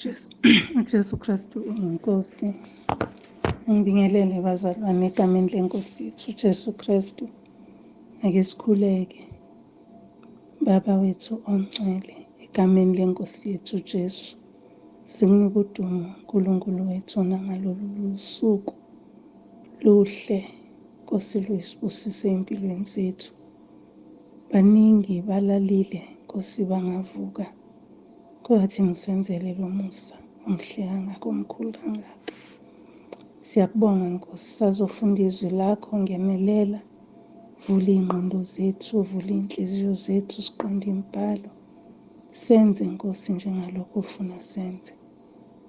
Jesu, uJesu Kristu uyiNkosi. Ngibingelele bazalwane egameni leNkosi yethu uJesu Kristu. Ake sikhuleke. Baba wethu ongcwele, egameni leNkosi yethu uJesu, sikunika udumo uNkulunkulu wethu nangalolu suku luhle, Nkosi luyisibusise empilweni zethu. Baningi balalile, Nkosi bangavuka. Kodwa thina usenzele lo musa omuhle kangaka, omkhulu kangaka. Siyakubonga Nkosi, sazofunda izwi lakho, ngenelela. Vula iy'ngqondo zethu, vula iy'nhliziyo zethu, siqonde imibhalo. Senze Nkosi njengalokho ofuna senze.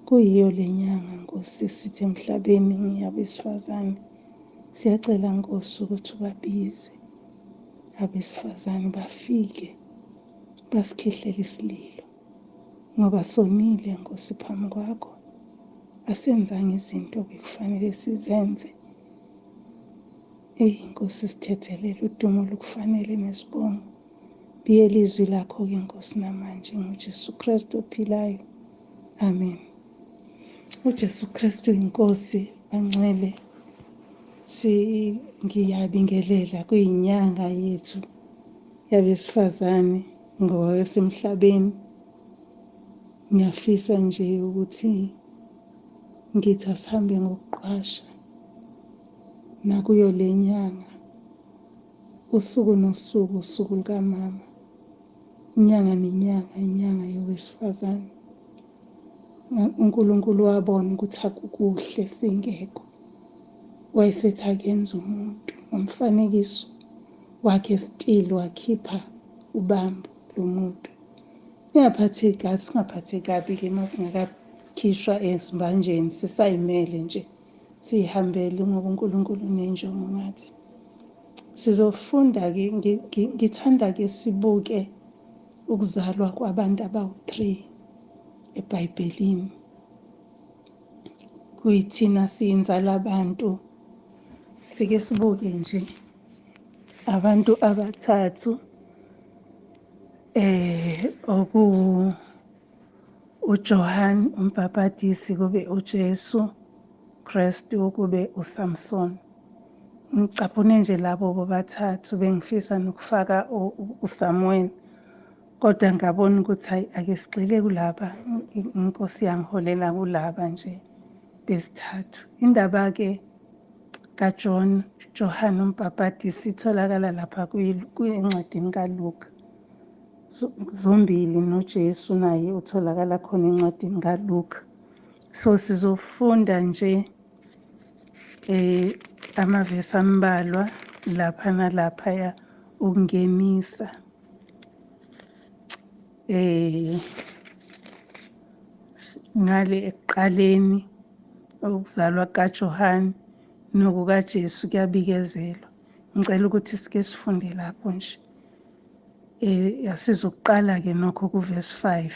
Kuyiyo le nyanga Nkosi esithi emhlabeni ngiyabesifazane. Siyacela Nkosi ukuthi ubabize abesifazane bafike basikhihlele isililo ngoba sonile Nkosi phambi kwakho. Asenzanga izinto bekufanele sizenze. Eyi Nkosi sithethelele udumo lukufanele nesibongo. Biyela izwi lakho-ke Nkosi namanje ngoJesu Kristu ophilayo. Amen. UJesu Kristu inkosi bangcwele ngiyabingelela kuyinyanga yethu yabesifazane ngokwasemhlabeni. Ngiyafisa nje ukuthi ngithi asihambe ngokuqwasha nakuyo le nyanga, usuku nosuku, usuku lukamama, inyanga nenyanga, inyanga yowesifazane. uNkulunkulu wabona ukuthi akukuhle singekho, wayesethi akenze umuntu ngomfanekiso wakhe still wakhipha ubambo lomuntu. Ningaphatheki kabi, singaphatheki kabi-ke uma singakakhishwa ezimbanjeni, sisayimele nje siyihambele ngoba uNkulunkulu unenjongo ngathi. Sizofunda-ke, ngithanda-ke sibuke ukuzalwa kwabantu abawu-3 eBhayibhelini. Kuyithina siyinzala abantu, sike sibuke nje abantu abathathu oku uJohn uMbhabhadisi, kube uJesu Kristu, kube uSamson. Ngicaphune nje labo bobathathu, bengifisa nokufaka uSamuel, kodwa ngabona ukuthi hayi ake sigxile kulaba, inkosi yangiholela kulaba nje besithathu. Indaba-ke kaJohn, Johann uMbhabhadisi itholakala lapha encwadini kaLuka. Zombili noJesu naye utholakala khona encwadini kaLuka. So sizofunda nje amavesi ambalwa lapha nalaphaya ukungenisa ngale ekuqaleni ukuzalwa kaJohane nokukaJesu kuyabikezelwa. Ngicela ukuthi sike sifunde lapho nje. Asizokuqala ke nokho kuverse 5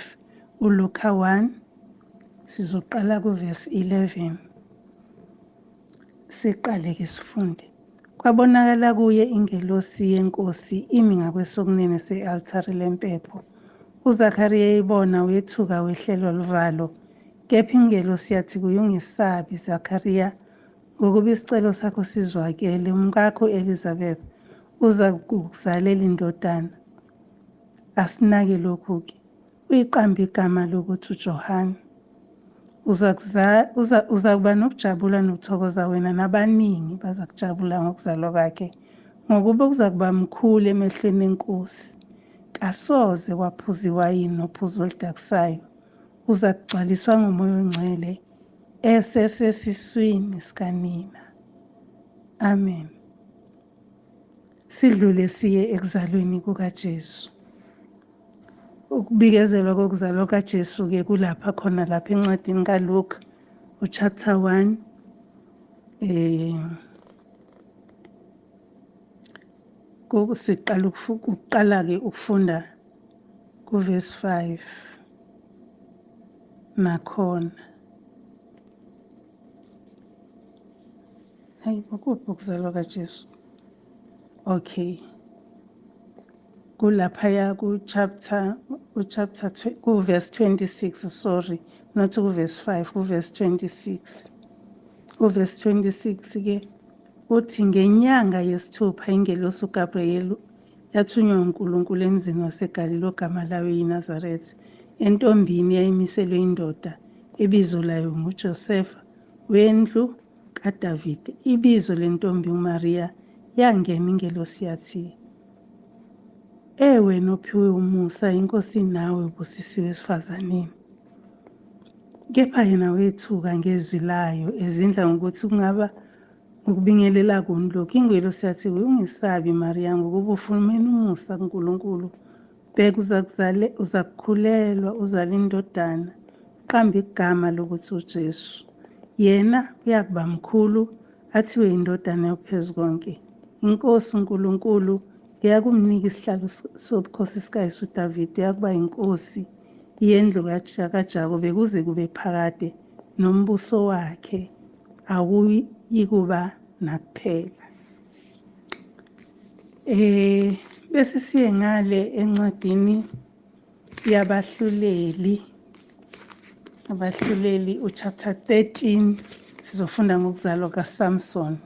uLuka 1, sizoqala kuverse 11. Siqale ke sifunde. Kwabonakala kuye ingelosi yenkosi imi ngakwesokunene se-altare lempepho. uZakariya eyibona wethuka wehlelwa luvalo. Kepha ingelosi yathi kuye, ungesabi Zakariya, ngokuba isicelo sakho sizwakele. Umkakho Elizabeth uza kukuzalela indodana. Asinake lokhu-ke. Uyiqambe igama lokuthi uJohane. Uzakuba nokujabula nokuthokoza wena nabaningi bazakujabula ngokuzalwa kwakhe, ngokuba uzakuba mkhulu emehlweni enkosi. Kasoze waphuza iwayini nophuzo oludakisayo. Uzakugcwaliswa ngomoya ongcwele esesesiswini sikanina. Amen. Sidlule siye ekuzalweni kukaJesu. Ukubikezelwa kokuzalwa kaJesu-ke kulapha khona lapha encwadini kaLuka uchapter 1 siqala ukuqala-ke ukufunda kuverse 5 nakhona. Hayi, ukuphi ukuzalwa kaJesu? Okay. Kulaphaya ku-chapter ku-verse 26, sorry, not ku-verse 5, ku-verse 26. Ku-verse 26 ke uthi, ngenyanga yesithupha ingelosi uGabriyeli yathunywa uNkulunkulu emzini waseGalile ogama layo yiNazaretha, entombini eyayimiselwe indoda ebizo layo nguJosefa wendlu kaDavide. Ibizo lentombi uMariya. Yangena ingelosi yathi, "Wena ophiwe umusa, iNkosi nawe, ubusisiwe esifazaneni." Kepha yena wethuka ngezwi layo, ezindla ngokuthi kungaba ngokubingelela kuni lokhu. Ingelosi yathi kuye, "Ungesabi, Mariya, ngokuba ufumene umusa kuNkulunkulu. Bheka, uzakukhulelwa, uzale indodana, uqambe igama lokuthi uJesu. Yena uyakuba mkhulu, athiwe indodana yoPhezukonke. INkosi uNkulunkulu iyakumnika isihlalo sobukhosi sikayise uDavide, uyakuba inkosi yendlu kaJakobe kuze kube phakade, nombuso wakhe awuyikuba nakuphela." Bese siye ngale encwadini yabahluleli, Abahluleli uchapter 13, sizofunda ngokuzalwa kaSamson.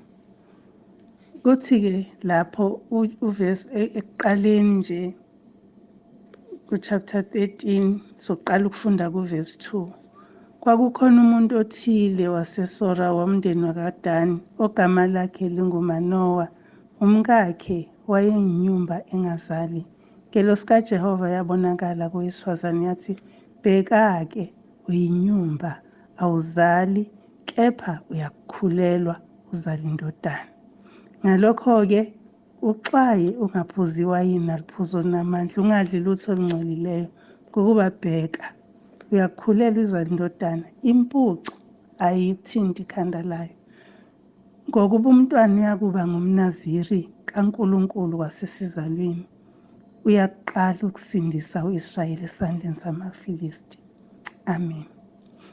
Kuthi-ke lapho uvesi ekuqaleni nje ku-chapter 13, soqala ukufunda kuvesi 2. Kwakukhona umuntu othile waseSora womndeni wakaDani ogama lakhe linguManowa. Umkakhe wayeyinyumba engazali. Ingelosi kaJehova yabonakala kowesifazane yathi, "Bheka-ke, uyinyumba, awuzali, kepha uyakukhulelwa uzale indodana. Ngalokho-ke uxwaye ungaphuzi iwayini naluphuzo olunamandla, ungadli lutho olungcolileyo, ngokuba bheka, uyakukhulelwa uzale indodana, impuco ayikuthinti ikhanda layo. Ngokuba umntwana uyakuba ngumNaziri kaNkulunkulu kwasesizalweni, uyakuqala ukusindisa u-Israyeli esandleni samaFilisti." Amen.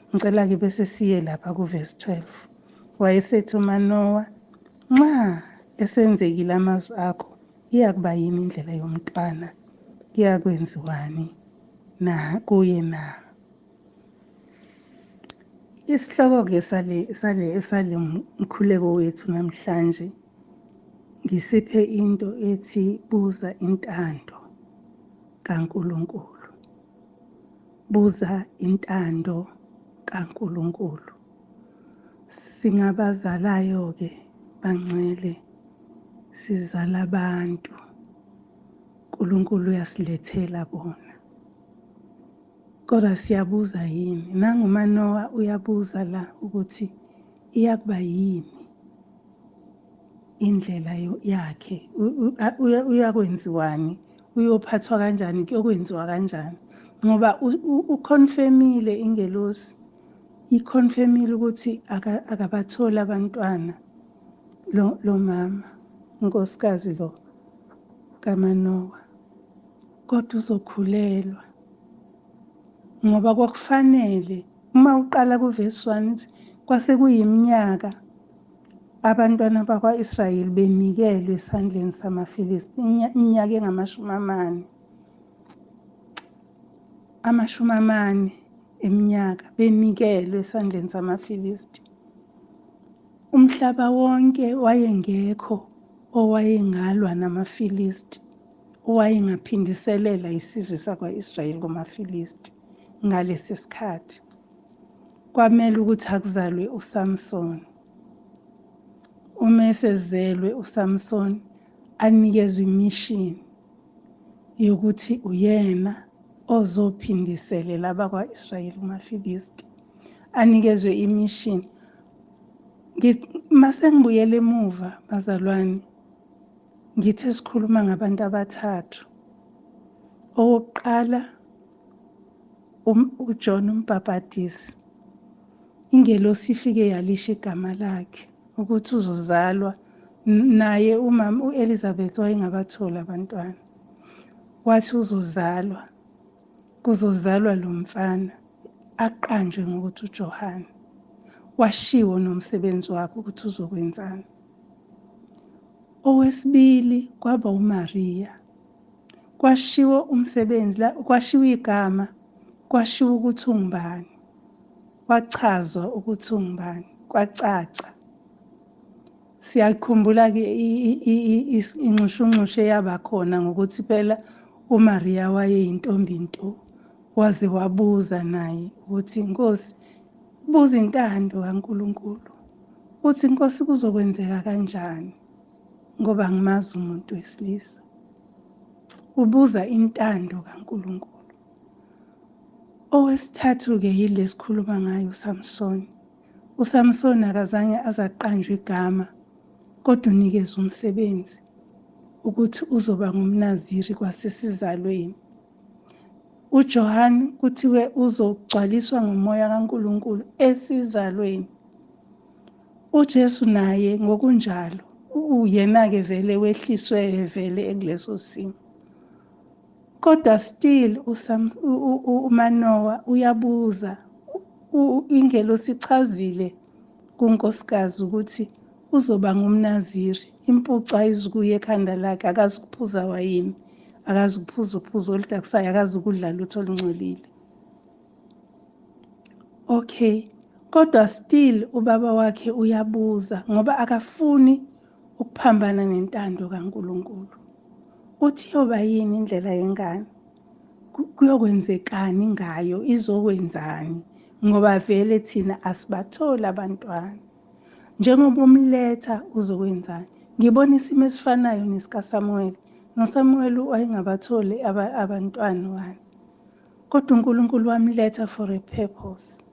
Ngicela-ke bese siye lapha kuvesi 12. Wayesethi uManowa, "Nxa esenzekile amazwi akho, iyakuba yini indlela yomntwana? Kuyakwenziwani na kuye na?" Isihloko-ke sale mkhuleko wethu namhlanje ngisiphe into ethi buza intando kaNkulunkulu. Buza intando kaNkulunkulu. Singabazalayo-ke bangcwele, sizala abantu. uNkulunkulu uyasilethela bona. Kodwa siyabuza yini? NanguManowa uyabuza la ukuthi iyakuba yini indlela yakhe, uyakwenziwani, uyophathwa kanjani, kuyokwenziwa kanjani, ngoba uconfirmile ingelosi, iconfirmile ukuthi akabatholi abantwana lo mama, unkosikazi lo kaManowa, kodwa uzokhulelwa. Ngoba kwakufanele uma uqala kuvesi 1 ithi kwase kuyiminyaka abantwana bakwa-Israyeli benikelwe esandleni samaFilisti, iminyaka engamashumi amane, 40 eminyaka benikelwe esandleni samaFilisti. Umhlaba wonke wayengekho owayengalwa namaFilisti, owayengaphindiselela isizwe sakwa-Israyeli kumaFilisti ngalesi sikhathi. Kwamele ukuthi akuzalwe uSamson. Uma esezelwe uSamson, anikezwe imission yokuthi uyena ozophindiselela abakwa-Israyeli kumaFilisti, anikezwe imission. Mase ngibuyela emuva bazalwane, ngithe sikhuluma ngabantu abathathu. Owokuqala uJohn uMbhabhadisi, ingelosi ifike yalisho igama lakhe ukuthi uzozalwa naye. Umama u-Elizabeth wayengabatholi abantwana, wathi uzozalwa, kuzozalwa lo mfana aqanjwe ngokuthi uJohane. Washiwo nomsebenzi wakhe ukuthi uzokwenzani. Owesibili kwaba uMaria. Kwashiwo umsebenzi la, kwashiwo igama, kwashiwo ukuthi ungubani, kwachazwa ukuthi ungubani, kwacaca. Siyakhumbula-ke inxushunxushu eyaba khona ngokuthi phela uMaria wayeyintombi nto, waze wabuza naye ukuthi Nkosi, buza intando kaNkulunkulu, uthi Nkosi kuzokwenzeka kanjani ngoba ngimazi umuntu wesilisa. Ubuza intando kaNkulunkulu. Owesithathu-ke yile sikhuluma ngayo, uSamsoni. USamsoni akazange azaqanjwe igama, kodwa unikezwe umsebenzi ukuthi uzoba ngumNaziri kwasesizalweni. UJohane kuthiwe uzogcwaliswa ngomoya kaNkulunkulu esizalweni. UJesu naye ngokunjalo, yena-ke vele wehliswe vele ekuleso simo. Kodwa still uManowa uyabuza, ingelosi ichazile kunkosikazi ukuthi uzoba ngumNaziri, impucu ayizukuya ekhanda lakhe, akazukuphuza wayini, akazukuphuza uphuzo oludakisayo, akazukudla lutho olungcolile. Okay, kodwa still ubaba wakhe uyabuza ngoba akafuni ukuphambana nentando kaNkulunkulu. Uthi yoba yini indlela yengane? Kuyokwenzekani ngayo? Izokwenzani? Ngoba vele thina asibatholi abantwana. Njengoba umletha uzokwenzani? Ngibona isimo esifanayo nesikaSamuweli. NoSamuweli wayengabatholi abantwana wani. Kodwa uNkulunkulu wamletha for a purpose.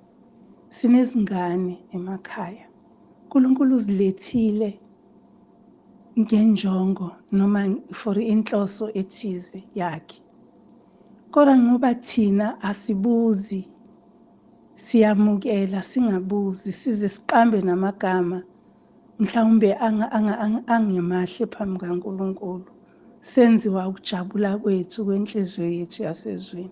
Sinezingane emakhaya. uNkulunkulu uzilethile ngenjongo noma for inhloso ethize yakhe. Kodwa ngoba thina asibuzi, siyamukela singabuzi, size siqambe namagama mhlawumbe angemahle phambi kaNkulunkulu. Senziwa ukujabula kwethu kwenhliziyo yethu yasezweni.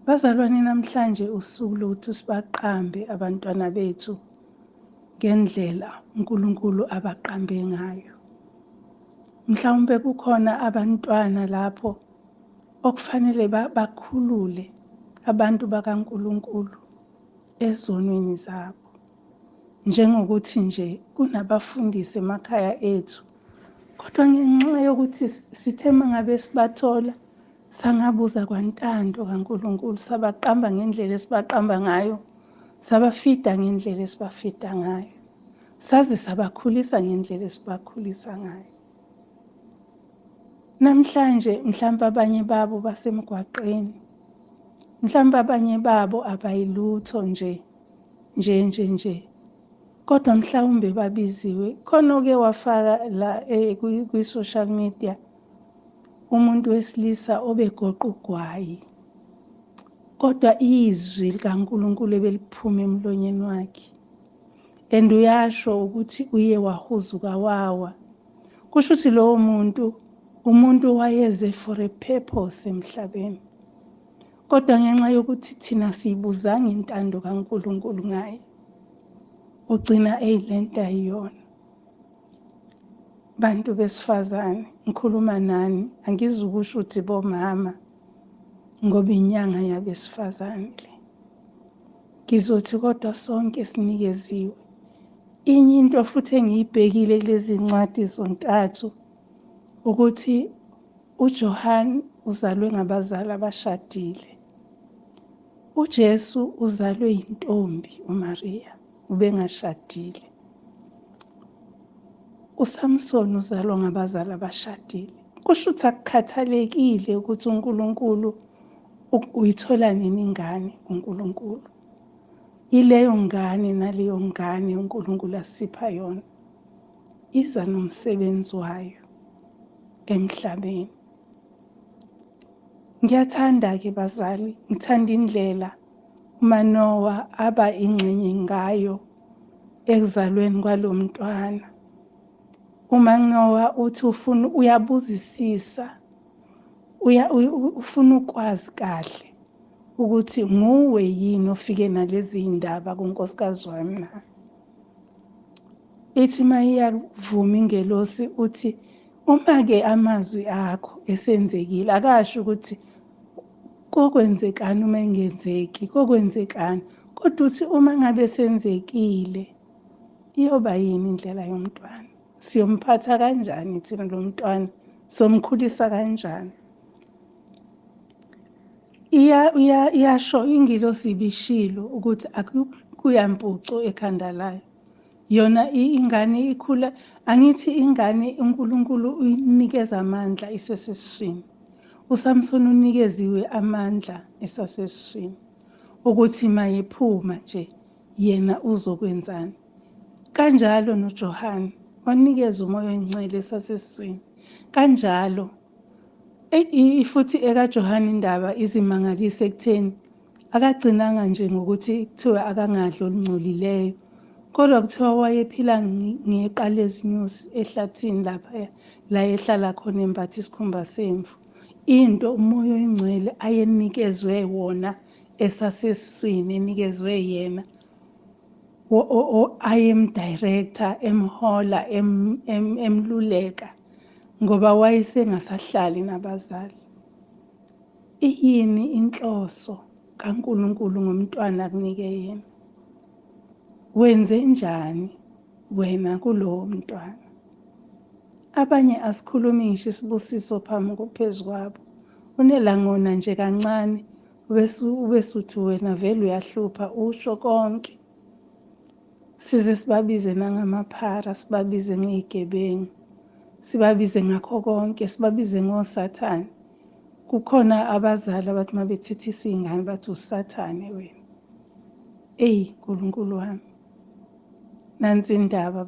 Bazalwane, namhlanje usuku lokuthi sibaqambe abantwana bethu ngendlela uNkulunkulu abaqambe ngayo. Mhlawumbe kukhona abantwana lapho okufanele bakhulule abantu bakaNkulunkulu ezonweni zabo. Njengokuthi nje kunabafundisi emakhaya ethu, kodwa ngenxa yokuthi sithe mangabe sibathola sangabuza kwantando kaNkulunkulu, sabaqamba ngendlela esibaqamba ngayo, sabafida ngendlela esibafida ngayo, saze sabakhulisa ngendlela esibakhulisa ngayo. Namhlanje mhlawumbe abanye babo basemgwaqeni, mhlawumbe abanye babo abayilutho nje nje nje nje, kodwa mhlawumbe babiziwe. Khona oke wafaka la kwi-social media umuntu wesilisa obegoqa ugwayi, kodwa izwi likaNkulunkulu ebeliphuma emlonyeni wakhe, and uyasho ukuthi uye wahuzuka wawa. Kusho ukuthi lowo muntu umuntu wayeze for a purpose emhlabeni, kodwa ngenxa yokuthi thina siyibuzanga intando kaNkulunkulu ngaye, ugcina eyilento ayiyona. Bantu besifazane, ngikhuluma nani, angizukusho ukuthi bomama ngoba inyanga yabesifazane le. Ngizothi kodwa sonke sinikeziwe. Inye into futhi engiyibhekile kulezi ncwadi zontathu ukuthi uJohane uzalwe ngabazali abashadile. uJesu uzalwe yintombi uMaria, ubengashadile. uSamson uzalwa ngabazali abashadile. Kusho ukuthi akukhathalekile ukuthi uNkulunkulu uyithola nini ingane kuNkulunkulu. Ileyo ngane naleyo ngane uNkulunkulu asipha yona iza nomsebenzi wayo emhlabeni. Ngiyathanda-ke bazali, ngithanda indlela uManowa aba ingxenye ngayo ekuzalweni kwalo mntwana. UManowa uthi ufuna, uyabuzisisa, ufuna ukwazi kahle ukuthi nguwe yini ofike nalezi ndaba kunkosikazi wami na. Ithi mayiyavuma ingelosi uthi Uma-ke amazwi akho esenzekile, akasho ukuthi kokwenzekani uma engenzeki, kokwenzekani, kodwa uthi uma ngabe senzekile, iyoba yini indlela yomntwana? Siyomphatha kanjani thina lo mntwana? Somkhulisa kanjani? Iyasho ingilosi ibishilo ukuthi akuyampuco ekhanda layo. Yona ingane ikhula, angithi ingane uNkulunkulu uyinikeza amandla isesesiswini. uSamson unikeziwe amandla esasesiswini ukuthi mayephuma nje yena uzokwenzani. Kanjalo noJohane wanikezwa umoya oyingcwele esasesiswini. Kanjalo futhi ekaJohane indaba izimangalise ekutheni akagcinanga nje ngokuthi kuthiwa akangadli olungcolileyo, kodwa kuthiwa wayephila ngeqa lezinyosi ehlathini lapha la ehlala khona embatha isikhumba semvu. Into umoya oyingcwele ayenikezwe wona esasesiswini, enikezwe yena, ayemdirector, emhola, emluleka, ngoba wayesengasahlali nabazali. Iyini inhloso kaNkulunkulu ngomntwana akunike yena? Wenze njani wena kulowo mntwana? Abanye asikhulumi ngisho isibusiso phambi phezu kwabo. Unelangona nje kancane ubese uthi wena vele uyahlupha, usho konke. Size sibabize nangamaphara, sibabize ngey'gebengu, sibabize ngakho konke, sibabize ngosathane. Kukhona abazali abathi uma bethethisa iy'ngane bathi usathane wena. Eyi Nkulunkulu wami, nansi indaba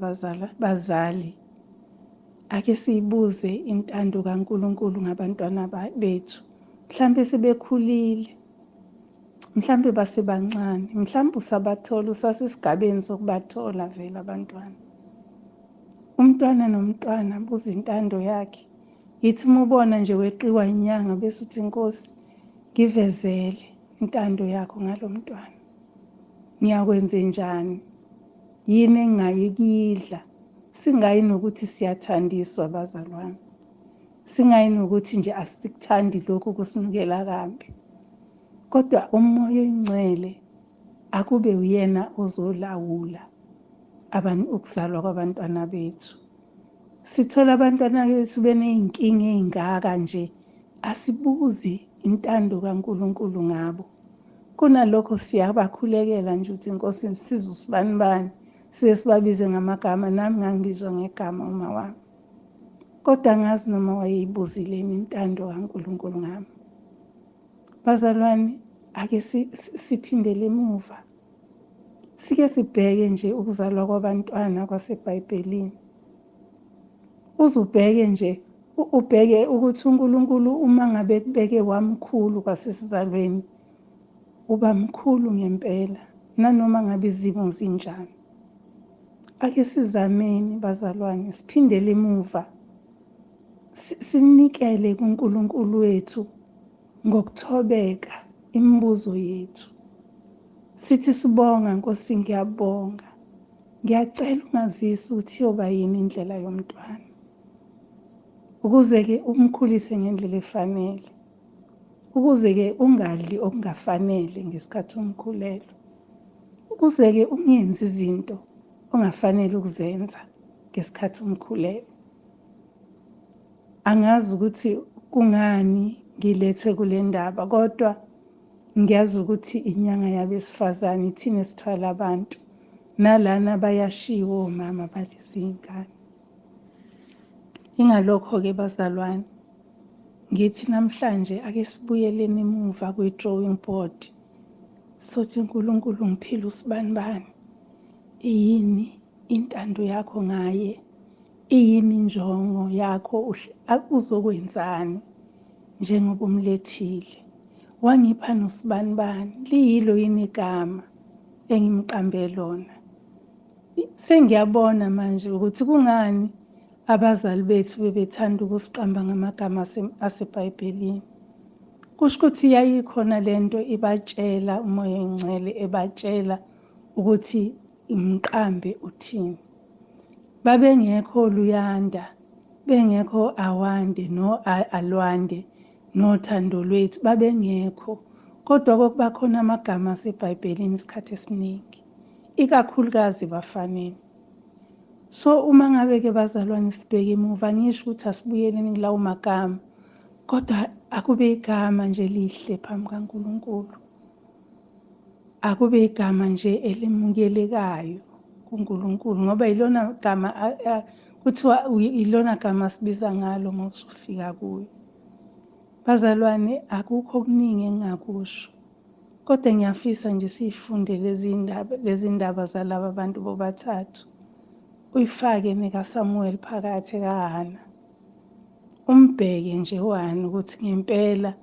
bazali. Ake siyibuze intando kaNkulunkulu ngabantwana bethu. Mhlampe sebekhulile, mhlampe basebancane, mhlampe usabathola, usasesigabeni sokubathola vele abantwana. Umntwana nomntwana buza intando yakhe. Yithi uma ubona nje weqiwa inyanga bese uthi Nkosi ngivezele intando yakho ngalo mntwana. Ngiyakwenze njani? Yini engingayikidla? Singayi nokuthi siyathandiswa bazalwane. Singayi nokuthi nje asikuthandi lokhu kusinukela kambi. Kodwa umoya oyingcwele akube uyena ozolawula ukuzalwa kwabantwana bethu. Sithola abantwana bethu beney'nkinga ey'ngaka nje, asibuzi intando kaNkulunkulu ngabo. Kunalokho siyabakhulekela nje ukuthi Nkosi siza usibanibani, siye sibabize ngamagama. Nami ngangibizwa ngegama uma wami, kodwa angazi noma wayeyibuzile yini intando kaNkulunkulu ngami. Bazalwane, ake siphindele emuva, sike sibheke nje ukuzalwa kwabantwana kwaseBhayibhelini. Uzubheke nje, ubheke ukuthi uNkulunkulu uma ngabe kubeke wamkhulu kwasesizalweni, uba mkhulu ngempela nanoma ngabe izimo zinjani. Ake sizameni bazalwane, siphindele emuva, sinikele kuNkulunkulu wethu ngokuthobeka imibuzo yethu. Sithi sibonga Nkosi, ngiyabonga. Ngiyacela ungazise ukuthi iyoba yini indlela yomntwana, ukuze-ke umkhulise ngendlela efanele, ukuze-ke ungadli okungafanele ngesikhathi umkhulelwe, ukuze-ke ungenzi izinto ongafanele ukuzenza ngesikhathi umkhulelwe. Angazi ukuthi kungani ngilethwe kule ndaba, kodwa ngiyazi ukuthi inyanga yabesifazane ithina esithwala abantu, nalana bayashiwo omama balezi y'ngane. Ingalokho-ke bazalwane, ngithi namhlanje ake sibuyeleni emuva kwi-drawing board, sothi uNkulunkulu ngiphile usibanibani, iyini intando yakho ngaye, iyini injongo yakho, uzokwenzani njengoba umlethile. Wangipha nosibanibani, liyilo yini igama engimqambe lona? Sengiyabona manje ukuthi kungani abazali bethu bebethanda ukusiqamba ngamagama aseBhayibhelini. Kusho ukuthi yayikhona lento ibatshela, umoya oyingcwele ebatshela ukuthi imqambe uthini. Babengekho Luyanda, Bengekho Awande no Alwande nothando lwethu, babengekho. Kodwa kwakuba khona amagama aseBhayibhelini isikhathi esiningi, ikakhulukazi ebafaneni. So uma ngabe-ke bazalwane sibheke emuva, ngisho ukuthi asibuyeleni kulawo magama, kodwa akube igama nje lihle phambi kaNkulunkulu. Akube igama nje elimukelekayo kuNkulunkulu, ngoba ilona gama kuthiwa ilona gama sibiza ngalo ngosufika kuyo. Bazalwane, akukho okuningi engingakusho, kodwa ngiyafisa nje siyifunde lezi ndaba zalaba bantu bobathathu. Uyifake nekaSamuel phakathi kaHana, umbheke nje uHana ukuthi ngempela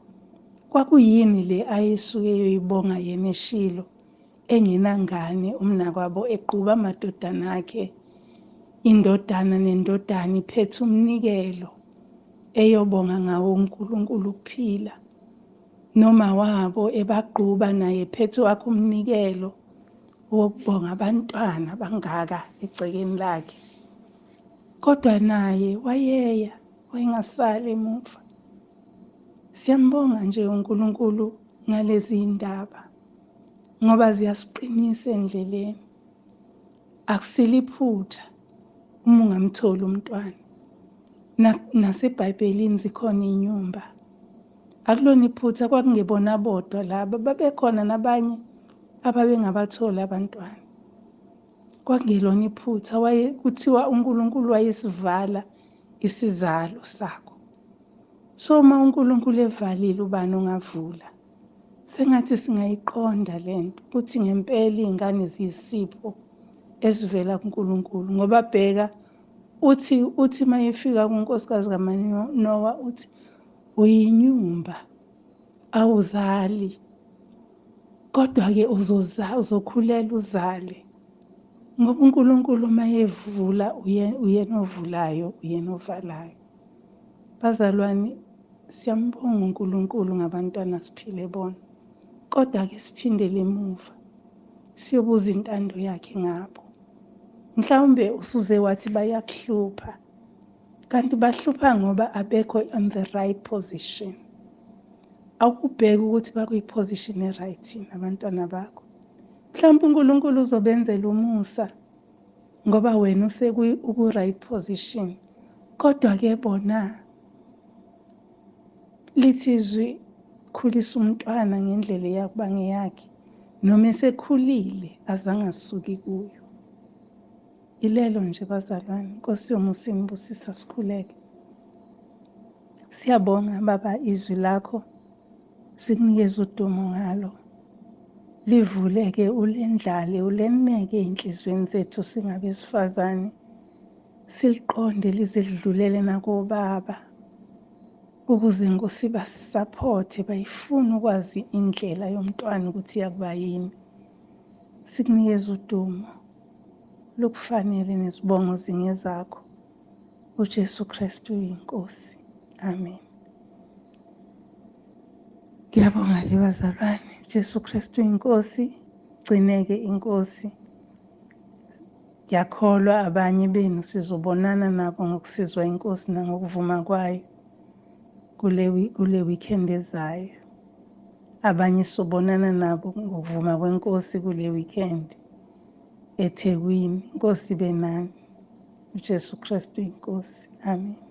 kwakuyini le ayesuke eyoyibonga yena eShilo engenangane, umnakwabo equba amadodana akhe, indodana nendodana iphethe umnikelo eyobonga ngawo uNkulunkulu ukuphila, noma wabo ebagquba naye ephethe wakhe umnikelo wokubonga abantwana bangaka egcekeni lakhe. Kodwa naye wayeya, wayengasali emuva. Siyambonga nje uNkulunkulu ngalezi ndaba, ngoba ziyasiqinisa endleleni. Akusiliphutha uma ungamtholi umntwana. NaseBhayibhelini zikhona inyumba. Akulona iphutha, kwakungebona bodwa laba, babekhona nabanye ababengabatholi abantwana. Kwakungelona iphutha, kuthiwa uNkulunkulu wayesivala isizalo sakho. So uma uNkulunkulu evalile, ubani ongavula? Sengathi singayiqonda lento ukuthi ngempela iy'ngane ziyisipho esivela kuNkulunkulu. Ngoba bheka, uthi uma efika kunkosikazi kaManowa uthi uyinyumba, awuzali, kodwa-ke uzokhulela uzale. Ngoba uNkulunkulu uma evula uyena ovulayo, uyena ovalayo. Bazalwane, siyambonga uNkulunkulu ngabantwana siphile bona, kodwa-ke siphindele emuva siyobuza intando yakhe ngabo. Mhlawumbe usuze wathi bayakuhlupha, kanti bahlupha ngoba abekho on the right position. Awukubheki ukuthi bakwi-position e-right yini abantwana bakho. Mhlawumbe uNkulunkulu uzobenzela umusa ngoba wena uku-right position. Kodwa-ke bona, lithi izwi, khulisa umntwana ngendlela eyakuba ngeyakhe, noma esekhulile azange asuki kuyo. Ilelo nje bazalwane, Nkosi yomusa inibusisa, sikhuleke. Siyabonga Baba izwi lakho, sikunikeza udumo ngalo. Livuleke, ulendlale, uleneke ey'nhliziyweni zethu singabesifazane, siliqonde lize lidlulele nakobaba, ukuze Nkosi basisaphothe, bayifune ukwazi indlela yomntwana ukuthi iyakuba yini. Sikunikeza udumo lokufanele nezibongo zingezakho. uJesu Kristu uyinkosi. Amen. Ngiyabonga-ke bazalwane. uJesu Kristu uyinkosi. Gcineke inkosi. Ngiyakholwa abanye benu sizobonana nabo ngokusizwa inkosi nangokuvuma kwayo kule weekend ezayo. Abanye sobonana nabo ngokuvuma kwenkosi kule weekend eThekwini. Inkosi ibe nani. uJesu Kristu inkosi. Amen.